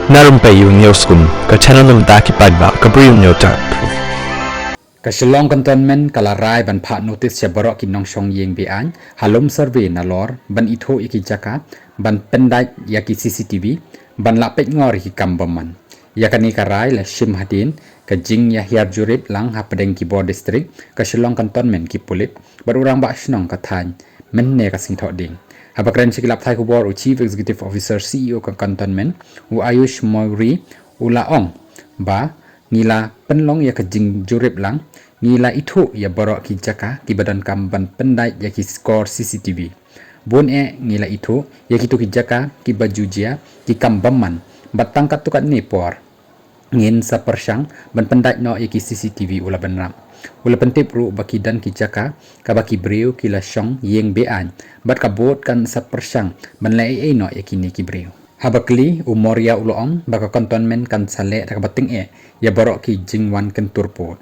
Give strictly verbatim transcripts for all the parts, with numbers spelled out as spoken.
Na rympei u News Kun, ka channel na bynta ki paidbah ka Bri u Newtap. Ka Shillong Cantonment ka la rai ban phah notice sha baroh ki nongshong ïing beaiñ ha lum survey nalor ban ithuh ïa ki jaka ban pyndait ïa ki C C T V ban lah peit ngor ïa ki kam bymman. Ïa kane ka rai la shim hadien ka jingïahiar jurip lang hapdeng ki bor district ka Shillong Cantonment ki pulit bad u rangbah shnong ka thaiñ mynne ka Sngi Thohdieng. Haba kren sha ki lad pathai khubor u Chief Executive Officer, C E O ka Cantonment, u Ayush Mori, u la ong ba ngi la pynlong ïa ka jingjurip lang, ngi la ithuh ïa baroh ki jaka kiba donkam ban pyndait ïa ki skor C C T V. Bun eh ngi la ithuh ïa kito ki jaka kiba ju jia ki kam bymman, bad tang katto katne por ngin sa pyrshang ban pyndait noh ïa ki C C T V, u la bynrap. U la pyntip ruh ba ki don ki jaka kaba ki briew ki la shong ïing beaiñ bad ka bor kan sa pyrshang ban leh ei ei noh ïa kine ki briew. Haba kylli, u Moria u la ong ba ka Cantonment kan sa leh da kaba tyngeh ïa baroh ki jingwan kyntur pud.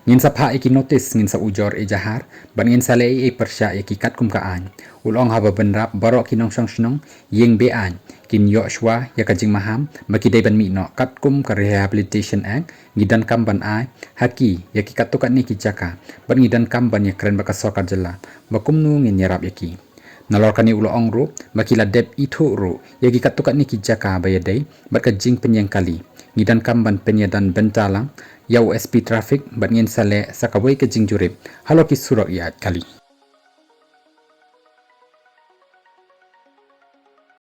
Ngin sa phah ïa ki notice, ngin sa ujor ejahar bad ngin sa leh ei ei pyrshah ïa ki katkum ka aiñ. U la ong haba bynrap baroh ki nongshong shnong ïing beaiñ kin ïoh shuwa ïa ka jingmaham ba ki dei ban mih noh katkum ka Rehabilitation Act, ngi donkam ban ai ha ki ïa ki katto katne ki jaka bad ngi donkam ban ïakren bad ka sorkar jylla ba kumno ngin ïarap ïa ki. Nalor kane u la ong ruh ba ki la dep ithuh ruh ïa ki katto katne ki jaka ba ïadei bad ka jingpynïeng kali. Ngi donkam ban pynïadon bynta lang ïa u S P Traffic bad ngin sa leh sa kawei ka jingjurip halor ki surok ïaid kali.